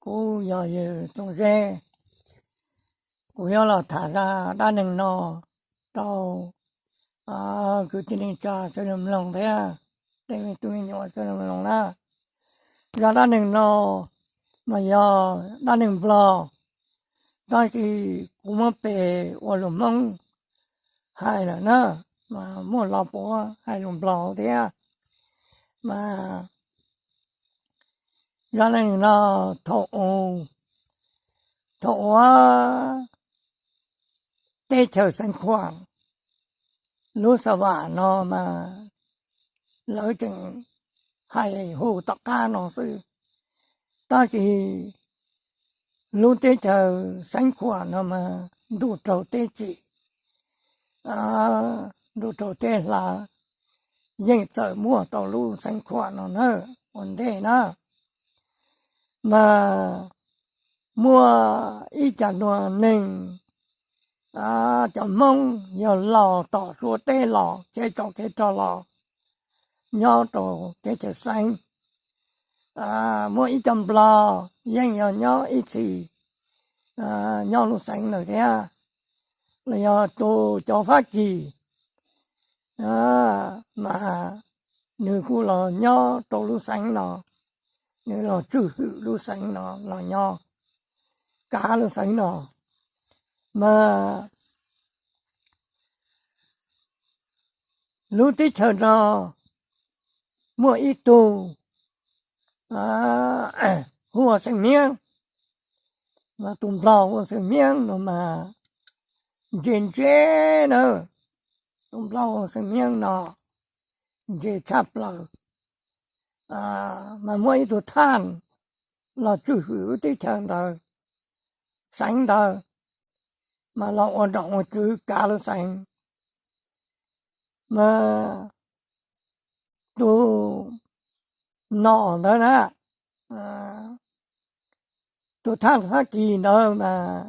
Kuv yog yawg Txooj Zeb, kuv yuav los tham zaj dab neeg no rau kwv tij neej tsa sawv daws mloog thiab tej me tub me nyuam sawv daws mloog na. Zaj dab neeg no mas yog dab neeg Nplog, tab sis kuv muab pes ua lus Hmoob hais lawm na, mas muaj lo puav hais lus Nplog thiab. Mas zaj dab neeg no thaum u, thaum ua teb chaws Xeev Khuam lub xa vam no mas lawv tseem hais hu tom qab no xwb, tab sis lub teb chaws Xeev Khuam no mas ntuj raug teb tsim, ntuj raug teb hla, yeej txawm muaj rau lub Xeev Khuam no na ua ntej na. Mas muaj ib co nua neeg, cov Hmoob yog los tom Suav teb los kev tsov kev rog los nyob rau teb chaws Xeev. Muaj ib co Nplog yeej yog nyob ib txhis nyob lub Xeev ntawd thiab, los yog tus cov Fab Kis mas nws kuj los nyob rau lub Xeev no, nws los tswj hwm lub Xeev no los nyob kav lub Xeev no. Mas lub teb chaws no muaj ib tug hu ua Xeem Hmiab, mas tus Nplog hu ua Xeem Hmiab no mas ntse ntse na, tus Nplog hu ua Xeem Hmiab no ntse tshaj plaws. Mas muaj ib tug thaj los tswj hwm lub teb chaws ntawd, Xeev ntawd, mas los ua nom ua tswv kav lub Xeev. Mas tus nom ntawd na, tus thaj Fab Kis ntawd mas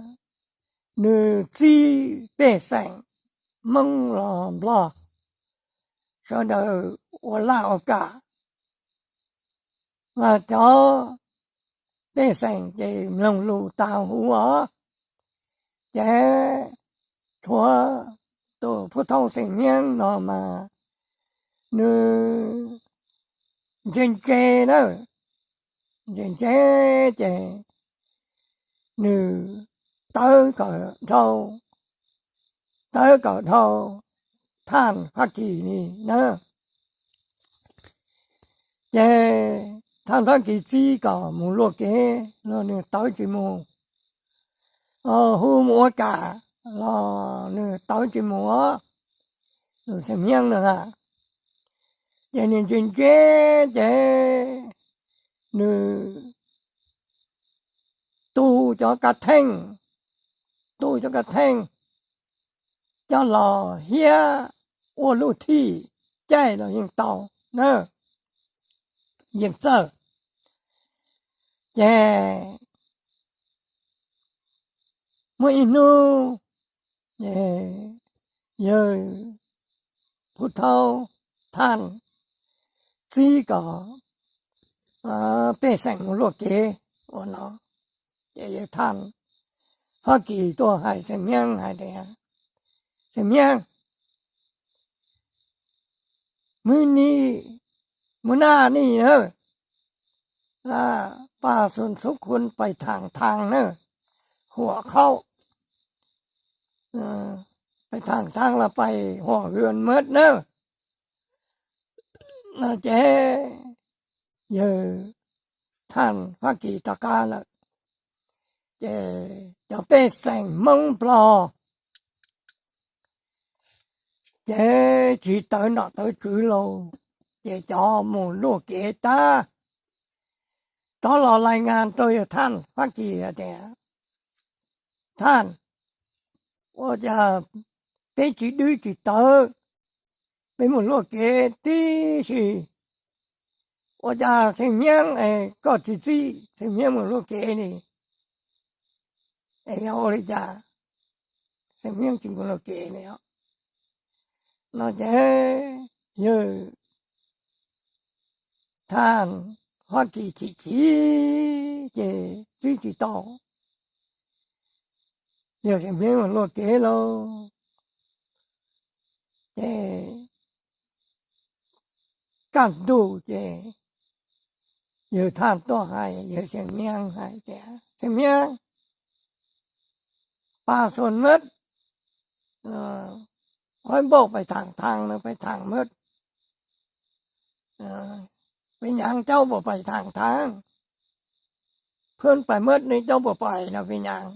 nws txib pej xeem Hmoob los Nplog sawv daws ua laj ua kam, mas cov pej xeem ces mloog lus tas huv os. Ces tshuav tus Phuv Thoob Xeem Hmiab no mas nws ntse ntse na, ntse ntse ces nws tawv kom dhau, tawv kom dhau thaj Fab Kis li na. Ces thaj Fab Kis txib kom mus luaj kev los nws tawv tsis mus, hu mus ua kam los nws tawv tsis mus, tus Xeem Hmiab no na. Ces nws ntse ntse ces nws tu cov kav theej, tu cov kav theej coj los hiab ua luj thij caij los yeej tau na, yeej txawj. Ces muaj ib hnub yawg Phuv Thoob thaj txib kom pej xeem mus luaj kev ua no, ces yawg thaj Fab Kis tuaj hais Xeem Hmiab hais tias, Xeem Hmiab, mus ni, mus na ni na, paj xu txhub khun pais tham thaj na, huam khaub, pais tham thaj los pais huam hwm mab na. No ces yawg thaj Fab Kis rov qab lawm, ces cov pej xeem Hmoob Nplog ces tsis tawv nom tawv tswv lauj, ces cov mus luaj kev tag rov los lais ngas rau yawg thaj Fab Kis hais tias, Thaj, ua cas peb tsis dwb tsis tawv, peb mus luaj kev tib si, ua cas Xeem Hmiab es koj tsis txib Xeem Hmiab mus luaj kev li? Es yog ua li cas Xeem Hmiab tsis mus luaj kev li? No ces yawg thaj Fab Kis chim chim ces txib tsis tau. Yawg Xeem Hmiab mus luaj kev lauj. Ces kaj ntug ces yawg Thaj tuaj hais yawg Xeem Hmiab hais tias, Xeem Hmiab, pa xua mab, qhov npauj pais thaam thaab no pais thaam mab, peb nyaav caub puas pais thaam thaab, phab pais mab ne caub puas pais no peb nyaav.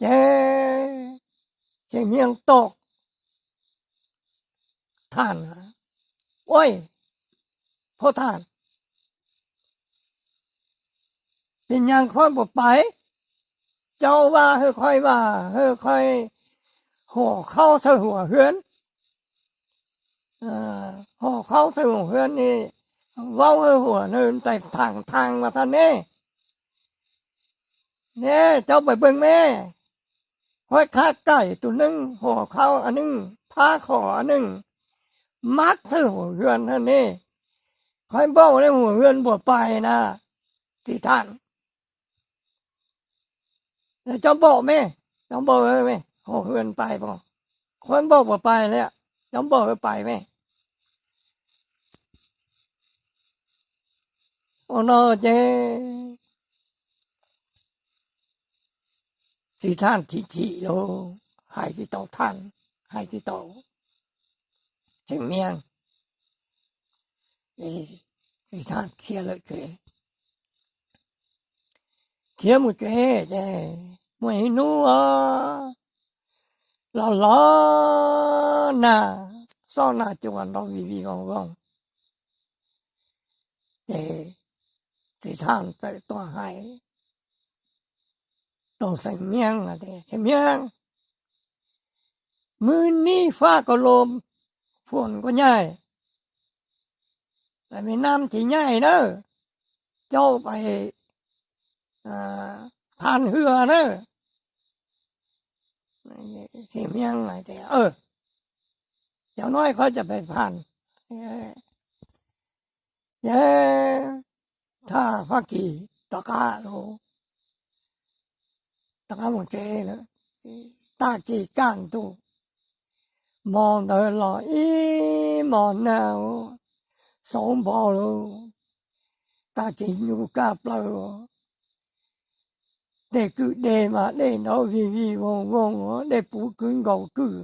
Ces Xeem Hmiab tau Thaj, ua, phab Thaj, peb nyaav qhov puas pais, caub vaaj hawb qhov vaaj hawb qhov, huam khaub thawj huam hwb, huam khaub thawj huam hwb ne, vaub hawb huam na tais thaam thaab mas thaj ne, ne caub pais peeg me, qhov khav kaim tus neeg huam khaub a neeg, phab huam a neeg, mab thawj huam hwb na ne, qhov npauj ne huam hwb puas pais na, txiv Thaj. Caub npauj me, caub npauj me, huam hwb pais pom, qhov npauj puas pais le, caub npauj pais me. Ua no ces txiv Thaj chim chim lauj, hais tsis tau Thaj, hais tsis tau Xeem Hmiab. Txiv Thaj khiav lawm tsev. Khiav mus tsev ces muaj ib hnub los los nag, xob nag cua nrov vij vij voog voog. Ces txiv Thaj txawm tuaj hais rau Xeem Hmiab tias, Xeem Hmiab, mub nib fab ko lo fuam koj nyaij, me nam tsis nyaij na, caub pais phaj hwb na. Xeem Hmiab hais tias, cov no qhov coj pais phaj. Ces Thaj Fab Kis rov qab lauj, rov qab mus tsev lawm. Tag kis kaj ntug, hmo ntawd los ib hmos nag, xauv npo lauj, tag kis nyuj kaj plaws, dej kwj deg mas dej nrov vij vij voog voog, dej puv kwv nkaus kwj.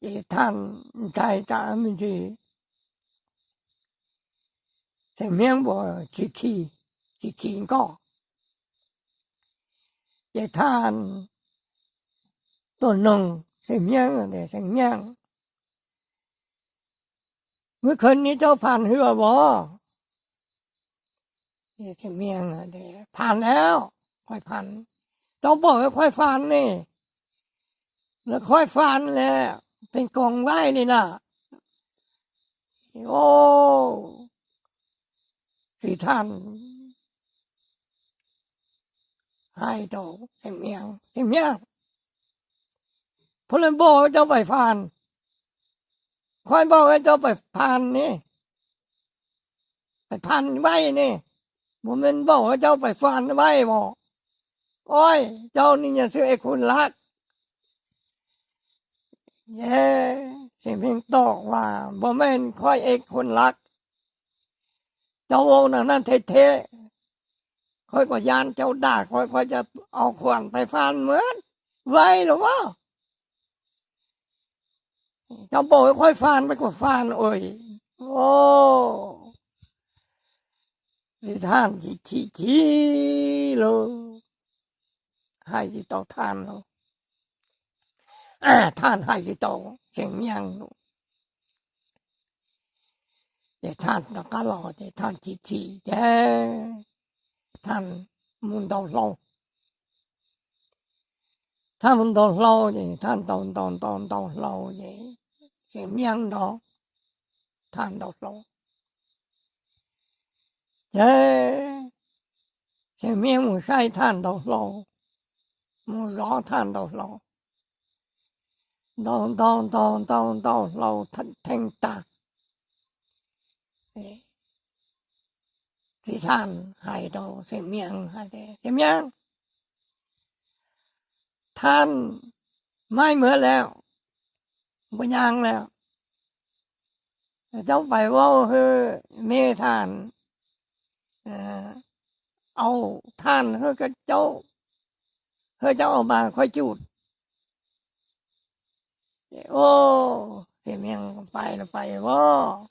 Ces Thaj ntshai tsam me ntsis Xeem Hmiab puas tsis khi, tsis khi nkoj. Ces Thaj tuaj noog Xeem Hmiab tias, Xeem Hmiab, muab khawv nib caub phaj hwb vos? Phaj lawm, qhov phaj, caub npaum qhov phaj ne, lawv qhov phaj lawm, pheej koom vaib li na. Txiv Thaj hais rau Xeem Hmiab, Xeem Hmiab, puas lawv npaum caub pais phaj, qhov npaum caub pais phaj ne, pais phaj vaib ne, puas me npaum caub pais phaj vaib os? Oj, caub ni nyuam xwb es khu lav. Xeem Hmiab tau vas, puas me qhov es khu lav, caub vau na na the the, qhov kuas yaj caub daj, qhov qhov coj au khuam pais phaj mas vaib los as. Caub npaum qhov phaj, pais kuas phaj ua. Txiv Thaj chim chim lauj, hais tsis tau Thaj lauj. Thaj hais tsis tau Xeem Hmiab lauj. Ces Thaj rov qab los ces Thaj chim chim ces Thaj mus ntaus hlau. Thaj mus ntaus hlau ces Thaj ntaus ntaus ntaus ntaus hlau ces Xeem Hmiab nrog Thaj ntaus hlau. Ces Xeem Hmiab mus saib Thaj ntaus hlau, mus zov Thaj ntaus hlau, ntaus ntaus ntaus ntaus ntaus hlau theej tag. Tes Thaj hais rau Xeem Miab hais tias, Xeem Miab, Thaj maib muag lawm, npua nyaj lawm, coj pais vaub hwb me Thaj, au Thaj hwb, hwb coj au mas khuaj cuj. Ces Xeem Miab pais los pais os,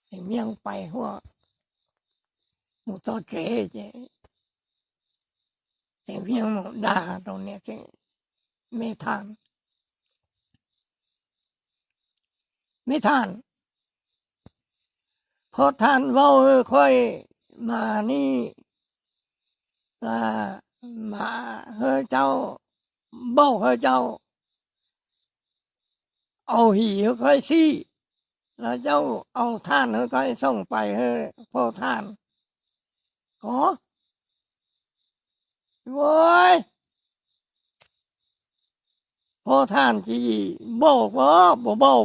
Xeem Miab pais huaj mus txog tsev ces Xeem Miab mus dag rau niam me Thaj, Me Thaj, phob Thaj vaub hwb khuaj mas nib, mas hwb coj, npauj hwb coj, au him hwb khuaj xij, los coj au Thaj hwb khuaj xooj pais hwb phob Thaj ko. Ua, phob Thaj tsis npauj ko, puas npauj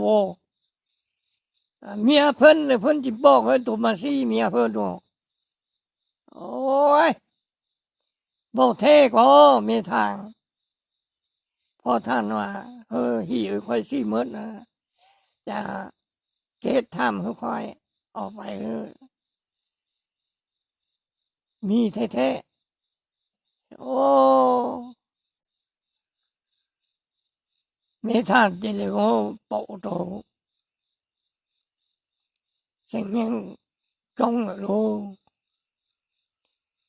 as? Miab phab le phab tsis npauj ko, tus mas xij miab phab dua. Npauj thiab ko, me Thaj. Phob Thaj no hwb him hwb khuaj xij muab na, cas kev tham hwb khuaj, au pais hwb mis thiab thiab. Au, me Thaj cia li muab paum rau Xeem Miab tsoob lawm lauj.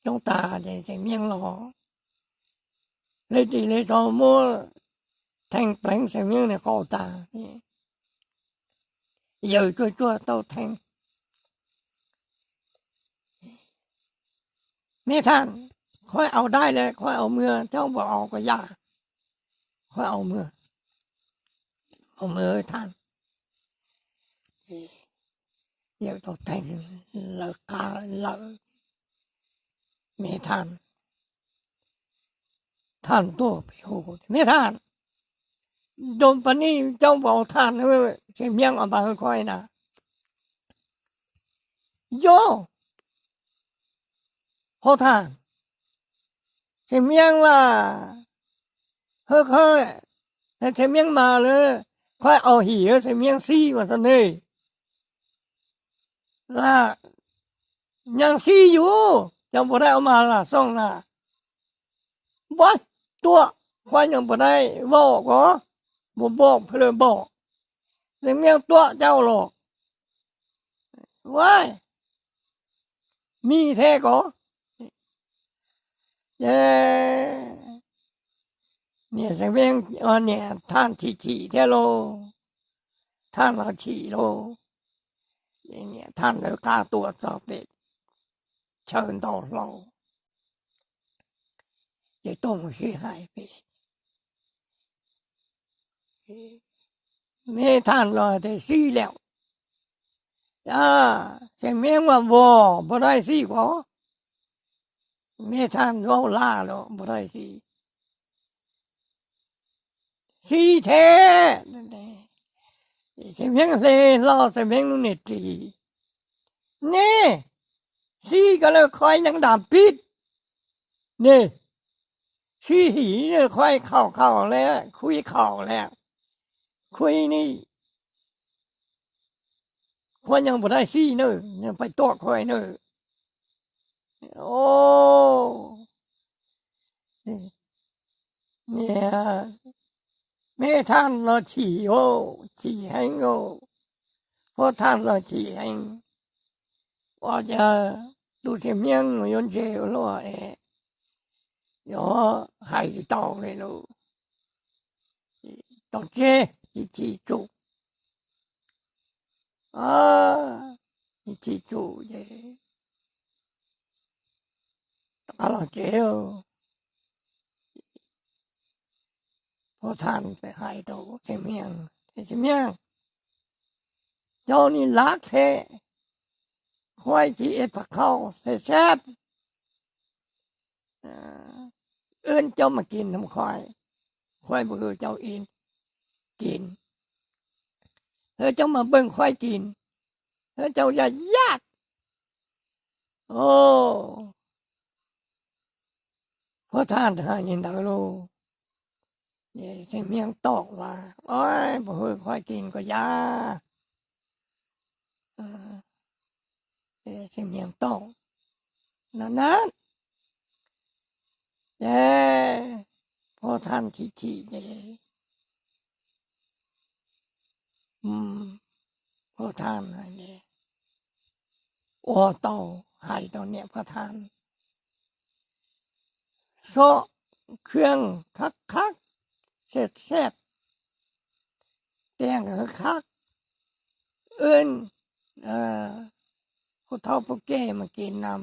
Tsoob tag ces Xeem Miab los le ris le tsho muab thee pleev Xeem Miab niag qau tag, yawm tsuag tsuag tau thee. Me Thaj, khuaj au dab le, khuaj au muag, coj mus au kom yaj, khuaj au muag, au muag Thaj. Yawm tau thee lawv qab lawm, me Thaj, Thaj tuaj pem hu, Me Thaj, nroo pas nib coj mus au Thaj, Xeem Miab os pas hwb khuaj na. Yog, phob Thaj, Xeem Miab mas hwb khuaj, Xeem Miab mas lawv khuaj au him Xeem Miab xij mas xwb ne. Lam nyaaj xij yus cov npua dai ua mas lam xooj na. Npua tuaj, khuaj nyaaj npua dai vaub ko, npua npua phab le npua, Xeem Miab tuaj coj los. Ua, mis thiab ko. Ces niam Xeem Miab, niam Thaj chim chim thiab lauj, Thaj los chim lauj. Ces niam Thaj lawv qab tuaj txog pem chaw ntau hlau, ces tuaj mus sib hais pem, Me Thaj los tias xij lawm, Xeem Miab mas npua, npua dai xij ko. Me Thaj zaub laj los npua dai xij, xij thiab. Xeem Miab hle hlo Xeem Miab lub niag ris, Nej, xij ko lawm khuaj nyaaj dam pib, nej, xij him khuaj khaum khaum le, khuj khaum le, khuj ni, khuaj nyaaj npua dai xij na, nyaaj pais tuaj khuaj na. Niam, Me Thaj los chim os, chim heev os, Phob Thaj los chim heev. Ua cas tus Xeem Miab yuav ntse ua luaj es yuav hais tsis tau li lawm. Tau tseg, chim tsum, chim tsum ces rov qab los tsev. Phob Thaj hais rau Xeem Miab, Xeem Miab, coj ni lav qhe, khuaj ci es pas khau xeb xeb, wb coj mas kis num khuaj, khuaj npw coj ib kis, wb coj mas npw khuaj kis, wb coj yaj yaj, O, Huab Thaj hais li ntawd lauj. Xeem Hmiab tau as, Puas hwj koj kis koj yav? Xeem Hmiab tau no na. Ces Huab Thaj chim chim ces Huab Thaj ua tau hais rau niam Huab Thaj, xob khab khab, xeb xeb, tias nkawd khab, wb, Huab Thaj pub kej mas kis no,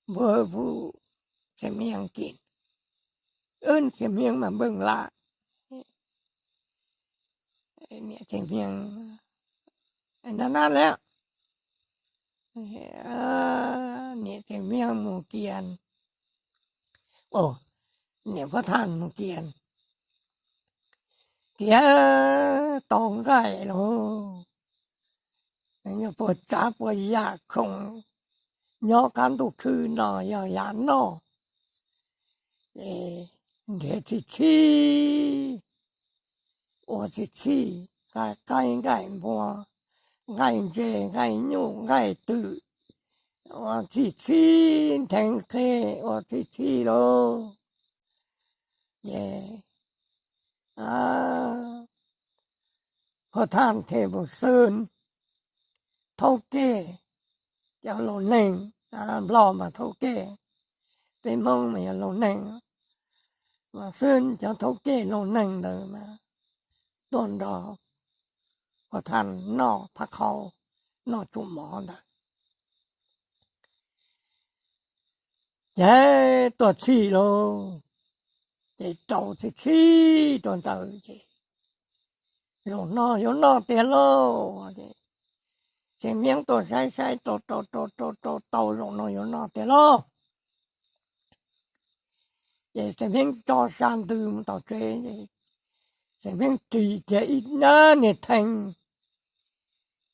npua pub Xeem Hmiab kis, wb Xeem Hmiab mas npeej lawm. Niam Xeem Hmiab na na lawm, niam Xeem Hmiab mus kiag, niam Huab Thaj mus kiag, kiag tau nqaij lauj, puas tsav puas yam khoom nyob qab ntuj khwb no yog yam noj, nrhiav txhij txhij, ua txhij txhij, nqaij qaib nqaij npua, nqaij ntses nqaij nyuj nqaij twm, ua txhij txhij, ntheev qe ua txhij txhij lauj. Ces Huab Thaj thiaj mus xwb, thaub kej, cov laus neeg, Nplog mas thaub kej, peb Hmoob mas yog laus neeg, mas xwb cov thaub kej laus neeg ntawd mas tuaj nrog Huab Thaj noj phab qhaub, noj tsum mov ntawd. Ces tuaj txhij lauj, ces rau txhij txhij rau ntawd ces, zaum no yuav noj tiag lauj. Xeem Hmiab tuaj saib saib rau rau rau rau rau tau zaum no yuav noj tiag lauj. Ces Xeem Hmiab tso sa ntws mus tom tsev, Xeem Hmiab ris kiag ib niag theej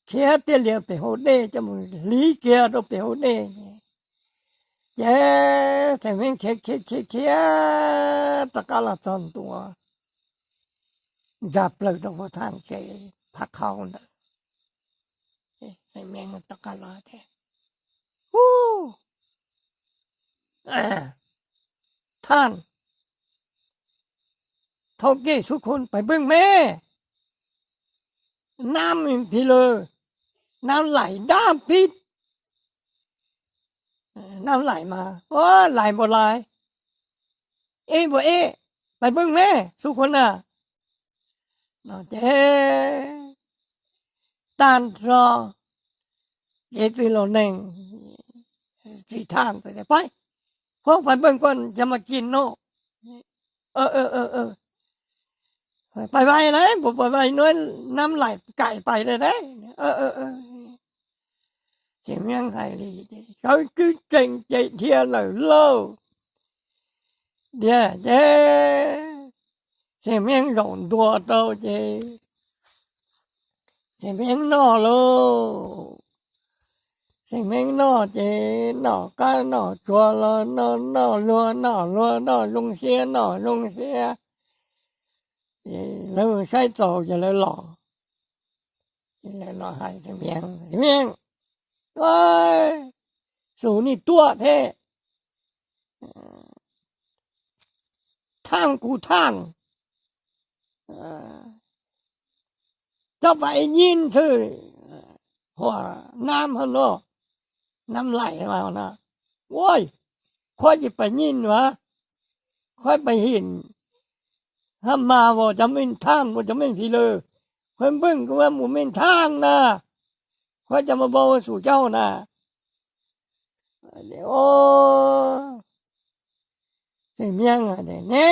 khiav tiag lias pem hauv dej coj mus hliv kiag rau pem hauv dej. Ces Xeem Hmiab khiav khiav khiav khiav rov qab los txog ntua, ntsa plaws rau Huab Thaj tsev phab qhaub ntawd. Xeem Hmiab rov qab los tias, Huab Thaj, thaub kej xub khun pais npeej me, nab phi lawm, nab laim dab pib, nab laim mas, laim npaum laim, ib npaum ib, pais npeej me xub khun na. No ces tag nrho kev txwj laus neeg txij Thaj ntawd, Pais, Huab, pais npeej koj cov mas kis no. Pais vais lawm, puas pais vais no, nab laim kaim pais lawm. Ces Hmiab hais li, Sawv kwv tseem ces dhia lawm lauj. Dhia ces Xeem Hmiab zaum ntua rau ces Xeem Hmiab noj lauj. Xeem Hmiab noj ces noj qab noj tsuag los noj, noj luag noj luag, noj zoo siab noj zoo siab. Lawv saib txaus ces lawv los, lawv los hais Xeem Hmiab, Xeem Hmiab, xum nej tuaj thiab, Thaj kuv Thaj, cov pais nyij xwb, huam nab ho no, nab laim no, ua, qhov tsis pais nyij as, qhov pais him hab mas ua cov mej Thaj ua cov mej Fi lawm, qhov npeej kuv ua mus mej Thaj na, qhov cov mas npau ua xum cauj na. Xeem Hmiab ne,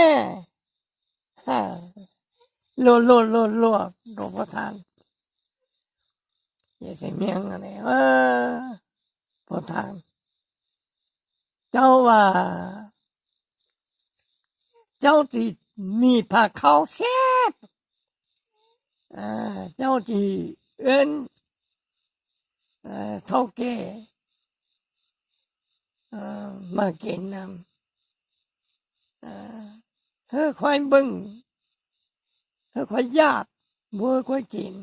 luag luag luag luag rau Huab Thaj. Ces Xeem Hmiab, Huab Thaj, cauj as, cauj tsis mis phav khaub xyab, cauj tsis wb thaub kej, Maj Kim na, Khuab Npeej, Khuab Yaj, Npuab Khuab Kim,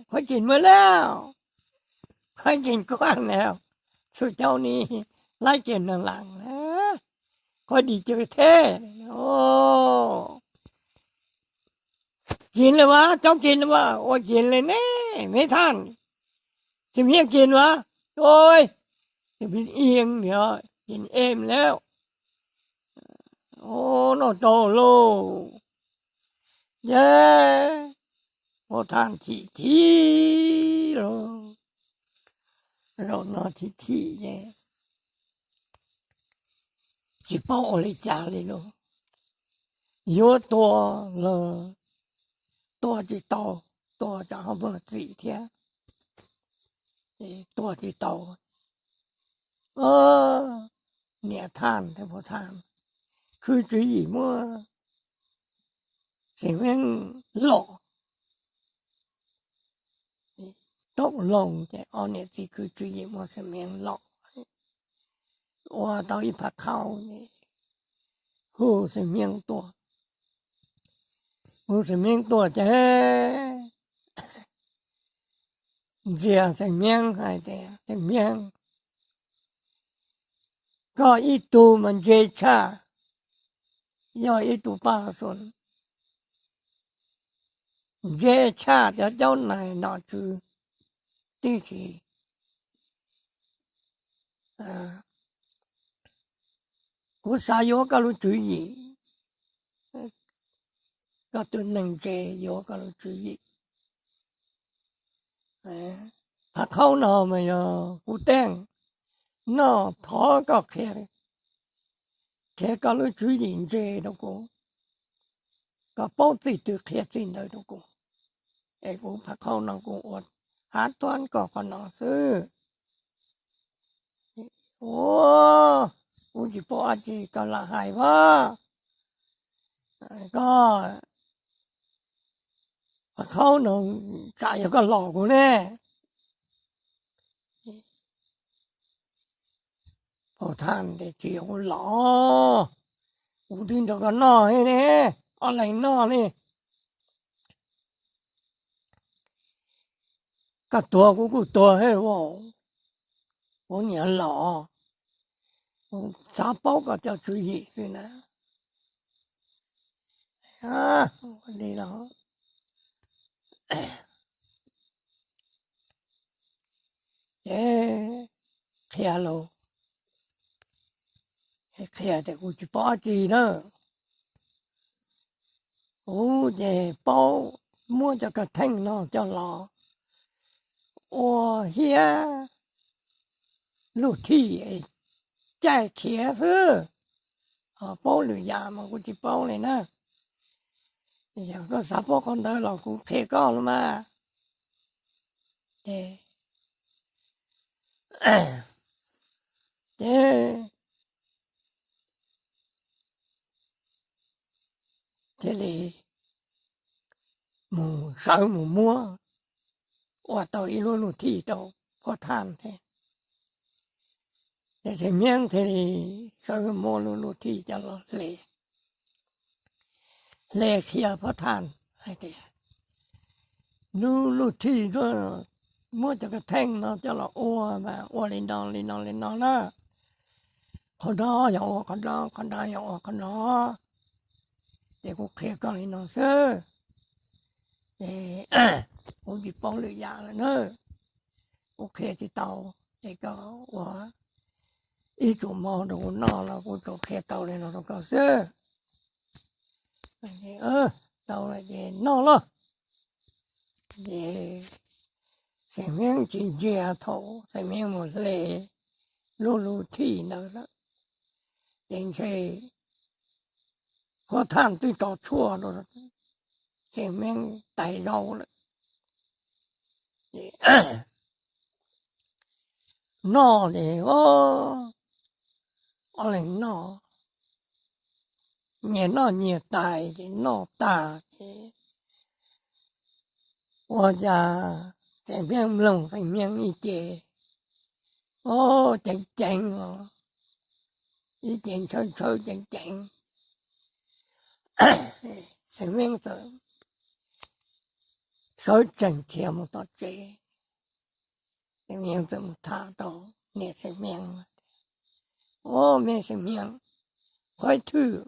Khuab Kim muaj lawm, Khuab Kim kuaj lawm, txhua caug ni laib ces neeg laam, Khuab Dim Cawv thiab. Kim lawm as, cov Kim lawm as, ua Kim lawm ne, me thaj, tus Hmiab Kim lawm as, ua, tus Hmiab Iab, Kim Em lawm. Noj tau lauj, ces Pov Thaj chim chim lauj, zaum no chim chim ces tsis paub ua li cas li lauj, yuav tua los tua tsis tau, tua tsam ho pag txim thiab, tua tsis tau. Niam Thaj thiab Pov Thaj khwv tswv yim muab Xeem Hmiab lom, tau loo ces ob niam txiv khwv tswv yim muab Xeem Hmiab lom, ua tau ib phav qhau, hu Xeem Hmiab tuaj, hu Xeem Hmiab tuaj ces ntxias Xeem Hmiab hais tias, Xeem Hmiab, koj ib tug mas ntse tshaj, yog ib tug paj xu, ntse tshaj cov caub nais nom tswv tib si. Kuv xav yuav koj lub tswv yim, koj tus neeg ntse yuav koj lub tswv yim. Phav qhaub no mas yog kuv teej noj, thov koj qhia, qhia koj lub tswv yim ntse rau kuv, koj paub txij twg qhia txij ntawd rau kuv, es kuv phav qhaub no kuv ua hav tuab koj qhov no xwb. Ua, kuv tsis paub dab tsi koj lam hais as, koj phav qhaub no tsam yog koj los kuv ne. Pov Thaj tias, Tsis yog kuv los, kuv twb nrog koj noj ne, ob leeg noj ne. Koj tuag kuv kuj tuag thiab, kuv niam los, kuv xav paub koj cov tswv yim xwb na. Li los, ces qhia lauj, qhia tias kuv tsis paub dab tsi na, kuv ces paub muab cov kab theej no coj los ua hiab lub thij caij khiav xwb, ho paub lwm yam mas kuv tsis paub li na. Yog koj xav paub qhov ntawd los kuv qhia koj los mas. Ces, ces thiaj li mus sawv mus muab ua tau ib lub lub thij rau Pov Thaj thiab. Ces Xeem Hmiab thiaj li sawv muab lub lub thij coj los hle, hle qhia Pov Thaj hais tias, Lub lub thij, muab cov kab theej no coj los ua mas ua li no li no li no na, qhov no yog ua qhov no, qhov no yog ua qhov no. Ces kuv qhia koj li no xwb, ces kuv tsis paub lwm yam lawm na, kuv qhia tsis tau, ces koj ua ib tsum mov rau kuv noj los kuv tsuas qhia tau li no rau koj xwb. Tau lawm ces noj lauj. Ces Xeem Hmiab tsis ntsia thaum Xeem Hmiab mus hle lub lub thij ntawd lawm, ces ntshe Pov Thaj twb tso tshuaj rau Xeem Hmiab tais zaub lawm. Noj ces ob leeg noj, nyias noj nyias tais ces noj tag ces ua cas Xeem Hmiab mloog Xeem Hmiab ib ce, o, ceev ceev os, ib ce ntshaw ntshaw ceev ceev, Xeem Hmiab txawm sawv tsees khiav mus tom tsev. Xeem Hmiab txawm mus tham rau niam Xeem Hmiab, Au, me Xeem Hmiab, qhov thwm,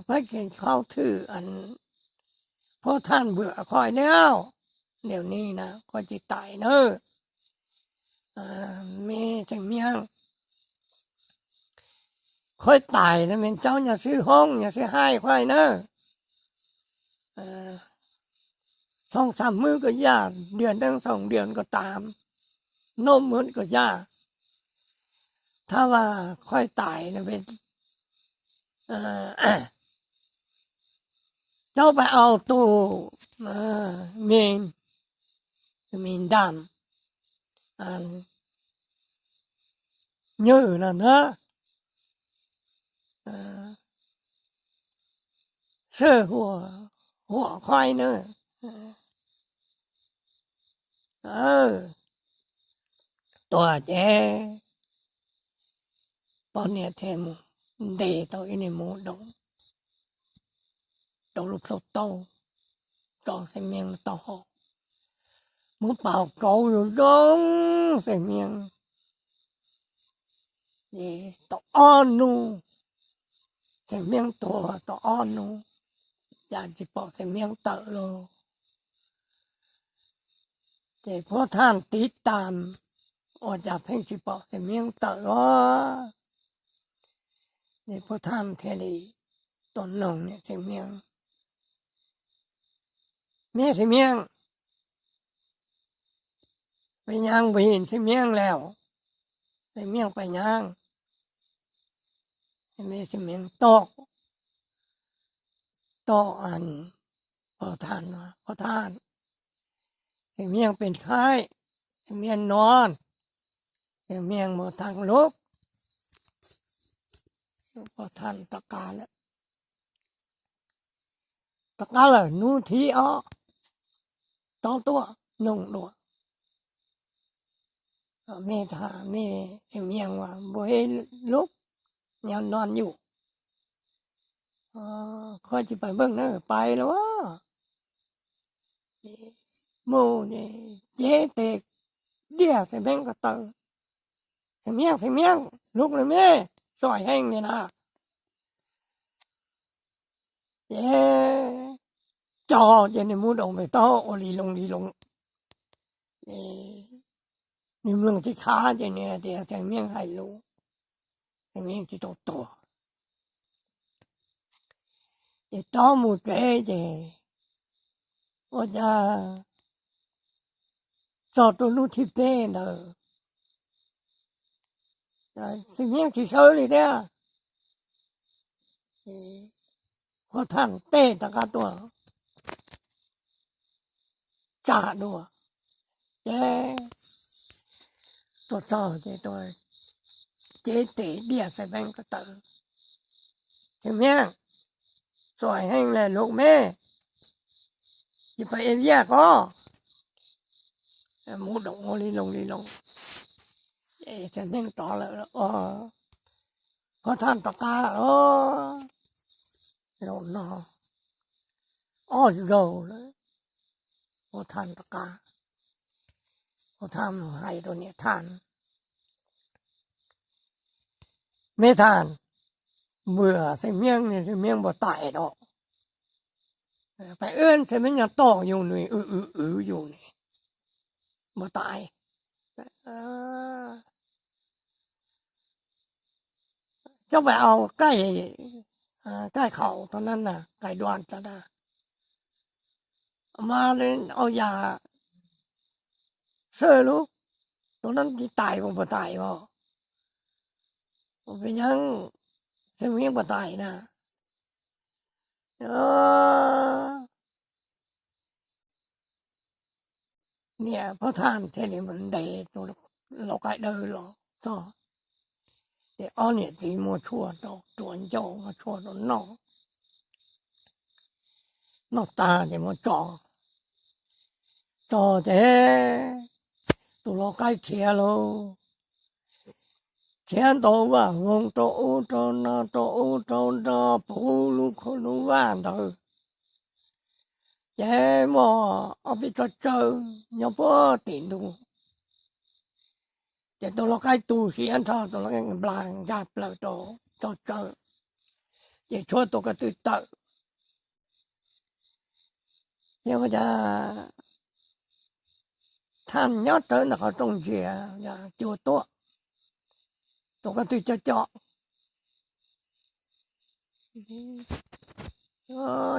pab ke qhov thwm, phuab thaj npawm qhov li, niam ni na qhov tsis tais na, me Xeem Hmiab, qhov tais na me ntsaub nyaj xwb hoob nyaj xwb haib qhov na, txhob xav hmwb kom yaj, diav nteeb txhob diav kom tas, noj muab kom yaj, thab vaj qhov tais na, cov pais au tus me, me ntam, nywj no na, sij huam, huam qhov na, tuag ces poj niam thiaj mus ntes tau ib niag mus doos rau lub plhaub taub, tso Xeem Hmiab taub hau, muab pauv kauv zoo zoo Xeem Hmiab. Ces tau ob hnub, Xeem Hmiab tuag tau ob hnub, cas tsis pom Xeem Hmiab tawm lauj. Ces phuab thaj tiv tas, ua cas pheej tsis pom Xeem Hmiab tawm os. Ces phuab thaj thiaj li tuaj noog niam Xeem Hmiab, Me Xeem Hmiab, peb nyaab npis Xeem Hmiab lawm, Xeem Hmiab pais nyaab. Me Xeem Hmiab tau, tau, phuab thaj, phuab thaj, Xeem Hmiab pes khaib, Xeem Hmiab nuav, Xeem Hmiab mus thaj lub, phuab thaj rov qab lawm. Rov qab lawm hnub thib ob, rov tuaj noog dua, me, me Xeem Hmiab as, npua hib lub, nyob noj nyuj, koj tsis pais npeej na, pais lawm. Mus cev tes diaj Xeem Hmiab ko taw, Xeem Hmiab, Xeem Hmiab, lug lawm me, soj heev li na. Ces cog ces nws mus doos pem taub hau ua li loo li loo. Nws mloog tsis khav ces nws tias Xeem Hmiab hais lus, Xeem Hmiab tsis tau tuag. Ces rov mus tsev ces ua cas txog rau hnub thib peb ntawd, Xeem Hmiab tsis sawv li thiab. Phuab thaj tej rov qab tuaj tsa dua, ces tuaj txog ces tuaj cev tes diaj Xeem Hmiab ko taw, Xeem Hmiab, soj heev li lug me, tsis pais ua viaj koj, mus doos ua li loo li loo. Ces Xeem Hmiab rov lawm, phuab thaj rov qab lawm. Zaum no ob zaug lawm, phuab thaj rov qab, phuab thaj mus hais rau niam thaj, Me thaj, npawg Xeem Hmiab, Xeem Hmiab npua tais no, pais wb Xeem Hmiab nyob toj yus nws, wb wb wb yus nws, npua tais, coj pais au kaij, kaij khaum tau na, kaij duam tau na, mas au yam xwb lub, tus no tsis tais, npua tais os, pes nyav Xeem Hmiab npua tais na. Niam phuab thaj thiaj li ntes tus lau qaib dawb los txog, ces ob niam txiv muab tshuaj rau, rua ncauj muab tshuaj rau noj, noj tag ces muab tso, tso ces tus lau qaib khiav lauj, khiav ntaus vaj voog rau ub rau no rau ub rau no puv lub khuj lub vaj ntawd. Ces muaj ob peb tsob tsawb nyob puag tim ntug. Ces tus lau qaib tu siab nrho, tus lau qaib nplas nkag plaws rau tsob tsawb, ces tshuav tus ko tw tawm. Ces ua cas Thaj nyob rawv ntawm qhov rooj ntsia, cua tuaj, tus ko tw co co,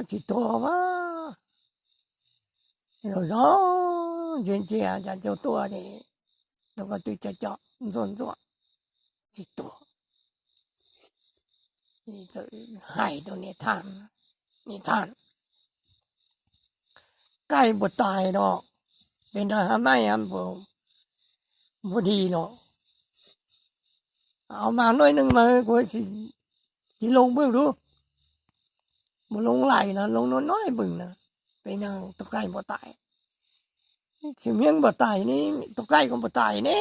tsis tuag a, zoj zoj ntsia ntsia cas cua tuaj ces tus ko tw co co ntxuaj ntxuaj tsis tuag. Hais rau niam Thaj, niam Thaj, qaij puas tais los, pes nrag ha maij ha npuas di los, mas no neeg mas kuv tsis loo npwj lub, mus loo lais los loo no no npwj na, pes nrag tus qaij puas tais, xeem Hmiab puas tais ne, tus qaij ko puas tais ne,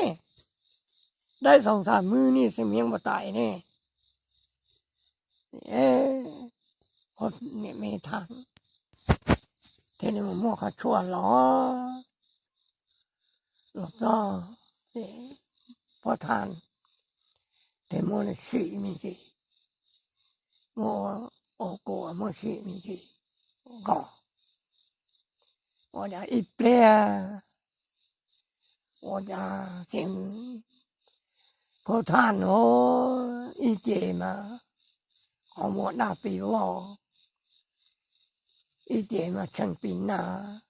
dab xoo xa mwj ne, xeem Hmiab puas tais ne. Niam me Thaj thiaj li mus muab qhov tshuaj los, los txog, Phuab Thaj thiaj muab sim me ntsis, muab ua kua muab sim me ntsis nqos, ua cas ib pliag ua cas xeem Phuab Thaj no ib ce mas qhov muag daj pis vog, ib ce mas tsheej pis nag.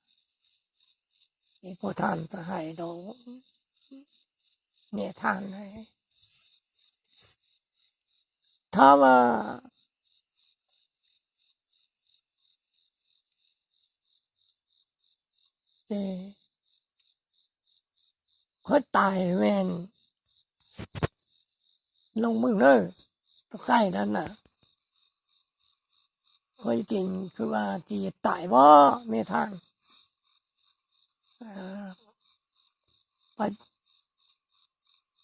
Ces Phuab Thaj txawm hais rau niam Thaj, Thaj a, ces qhuav tais me loo mej na, tus qaij na na, qhuav ib ke khwv vaj tsis tais pab me Thaj,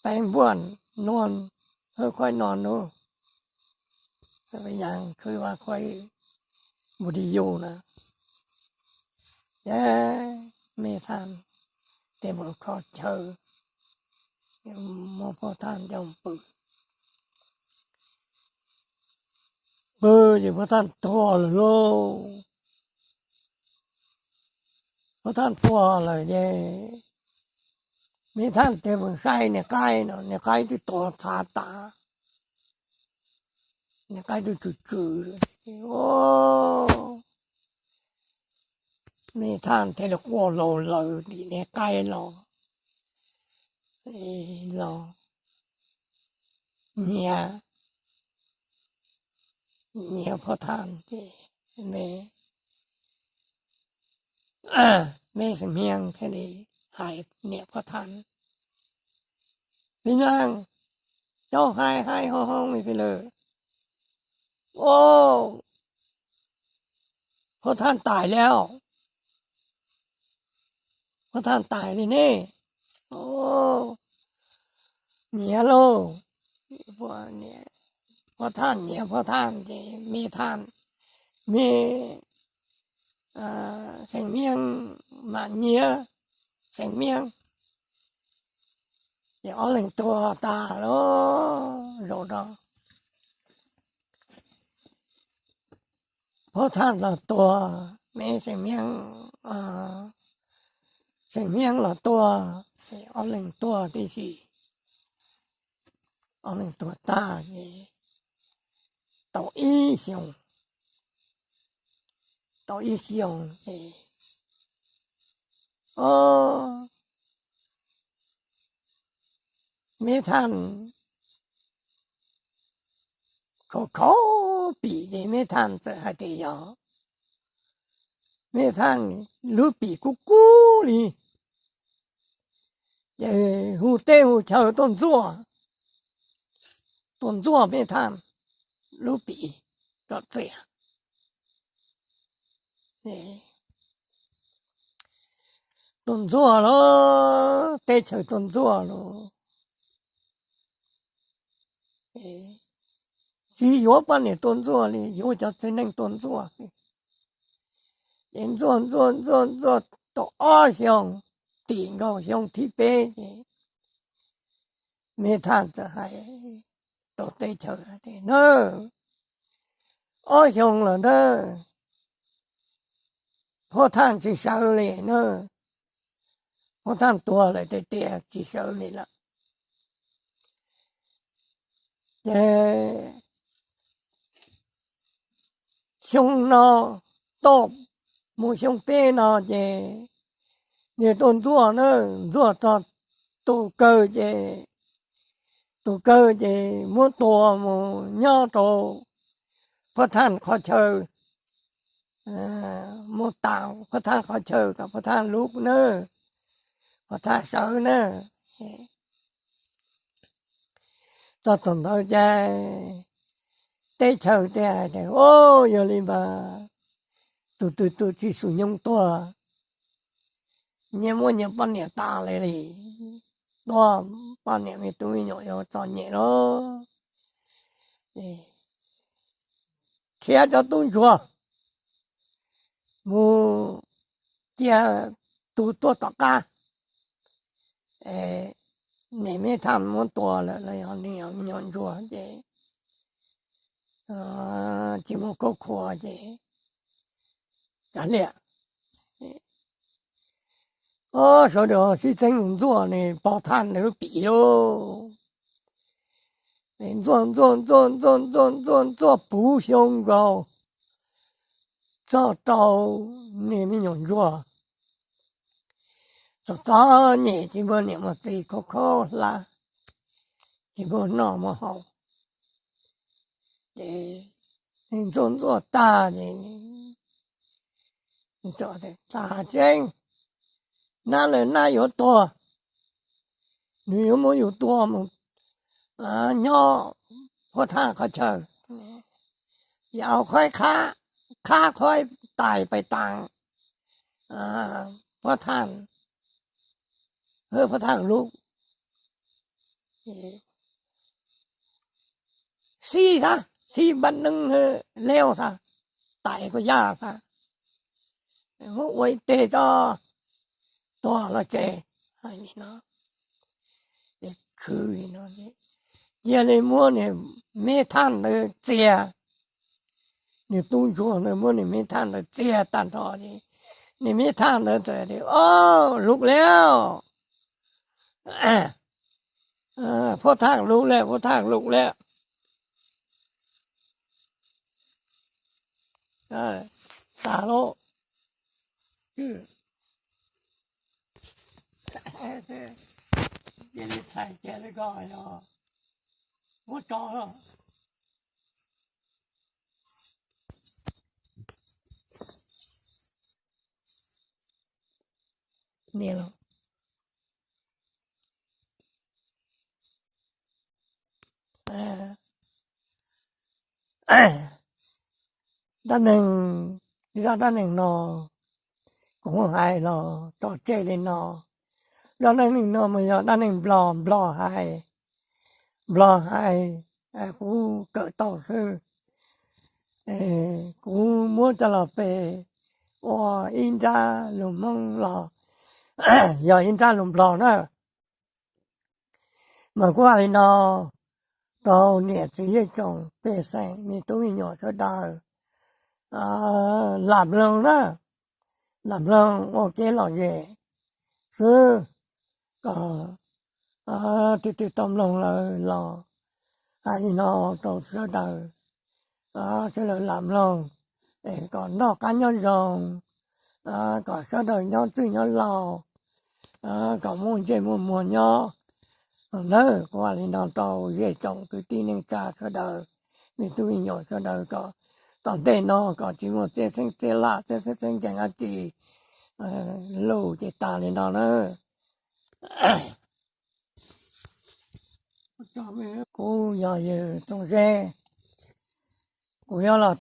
peb npuaj nuag hwj qhuav no nub, yav khwv vaj qhuav mus di yus na. Ces me Thaj thiaj mus kho chaw, muab Phuab Thaj coj pw. Pw ces Phuab Thaj tuag lawm lauj. Phuab Thaj tuag lawm ces me Thaj thiaj mus saib niag qaib no, niag qaib twb tuag thav tas, niag qaib twb tsw tsw. Me Thaj thiaj li quaj laus laws tim niag qaib los, los nyiav, nyiav Phuab Thaj ces me, me Xeem Hmiab thiaj li hais niam Phuab Thaj, Pis Nyaag, cov hais hais ho ho li pes lawm, o, Phuab Thaj tais li, Phuab Thaj tais li ne, nyiav lauj. Phuab Thaj nyiav Phuab Thaj ces me Thaj, me Xeem Hmiab mam nyiav Xeem Hmiab, ces ob leeg tuag tag lauj. Zaum no Phuab Thaj los tuag, me Xeem Hmiab, Xeem Hmiab los tuag, ob leeg tuag tib si, ob leeg tuag tag ces tau ib xyoos, tau ib xyoos ces, o, me Thaj khaus khaus pim ces me Thaj txawm hais tias yog me Thaj lub pim kub kub li, ces hu teb hu chaw tuaj ntxuaj, tuaj ntxuaj me Thaj lub pim kom txias. Tuaj ntxuaj los teb chaws tuaj ntxuaj los, Tsis yuav poj niam tua ntxuaj li, yuav cov txiv neej tua ntxuaj. Ces ntxuaj ntxuaj ntxuaj ntxuaj tau ob xyoos, tim nkaus xyoo thib peb ces Meb Thaj txawm hais rau teb chaws hais tias, Nawb, ob xyoo lawm nawb, Phuab Thaj tsis sawv li nawb. Phuab Thaj tuag lawm tiag tiag, tsis sawv li lawm. Ces xyoo no toj mus xyoo peb no ces nws tua ntxuaj na, ntxuaj txog tus kawg ces, tus kawg ces muab tua mus nyob rau Phuab Thaj qhov chaw, mus tas Phuab Thaj qhov chaw kom Phuab Thaj lub na, Phuab Thaj sawv na. Txog thaum ntawd ces teb chaws thiaj hais tias, Au, yog li mas tus twg tus tsis xus nyoog tuag, nyias muab nyias poj niam tas li li, tuag poj niam me tub me nyuam yuav txom nyem lawm. Khiav cov tub ntsuag mus cia tus tuaj tom qab. Niam Meb Thaj muab tua lawm los yog niam me nyuam ntsuag ces tsis muaj khaub khua ces kav liam. Ob sawv daws sib txeeb mus ntxuaj niag Pov Thaj ntawd lub pim lauj. Ntxuaj ntxuaj ntxuaj ntxuaj ntxuaj ntxuaj ntxuaj puv xyoo nkaus, txog rau niag me nyuam ntsuag txom txom nyem, tsis muaj niam muaj txiv, khaub khaub hlab, tsis muaj noj muaj haus. Ces ntxuaj ntxuaj tag ces, tas tseeb, nab lawm nab yuav tuag, nws yuav muab yus tua mus nyob Phuab Thaj qhov chaw, yus qhuaib qhab, qhab qhuaib tais pais tas Phuab Thaj, Phuab Thaj lub xib xab, xib npab neeb leb xab, tais kuj yaj xab, muab ua ib teg tso, tuag los tseg. Hais li no, khwv li no, cia li muab niag Meb Thaj ntawd txias, niag tub ntsuag ntawd muab niag Meb Thaj ntawd txias tag nrho li. Niag Meb Thaj ntawd txawm tias, Au, lub lawm, Phuab Thaj lub lawm, Phuab Thaj lub lawm. Tas lauj. Cia li txhais kiag li ko, muab tso. Niam lauj, dab neeg, zaj dab neeg no kuv hais los tso tseg li no. Zaj dab neeg no mas yog dab neeg Nplog, Nplog hais, Nplog hais, kuv kawm tau xwb. Kuv muab coj los pe ua ib nrab lus Hmoob los yog ib nrab lus Nplog na. Mas kuv hais li no rau niam txiv yawg tsoom pej xeem me tub me nyuam sawv daws, lam mloog na, lam mloog ua kev lom zem xwb, kom tus twg tau mloog lawm los hais li no rau sawv daws, sawv daws lam mloog, kom noj qab nyob zoo, kom sawv daws nyob txwj nyob laus, kom muaj ntsej muaj muag nyob nawb. Kuv hais li no rau zej tsoom kwv tij neej tsa sawv daws, me tub me nyuam sawv daws kom tom ntej no kom tsis muaj txiaj xeeb txiaj laj, txiaj xeeb txiaj ncees dab tsi. Lus ces tas li no nawb. Kuv yog yawg Txooj Zeb, kuv yuav los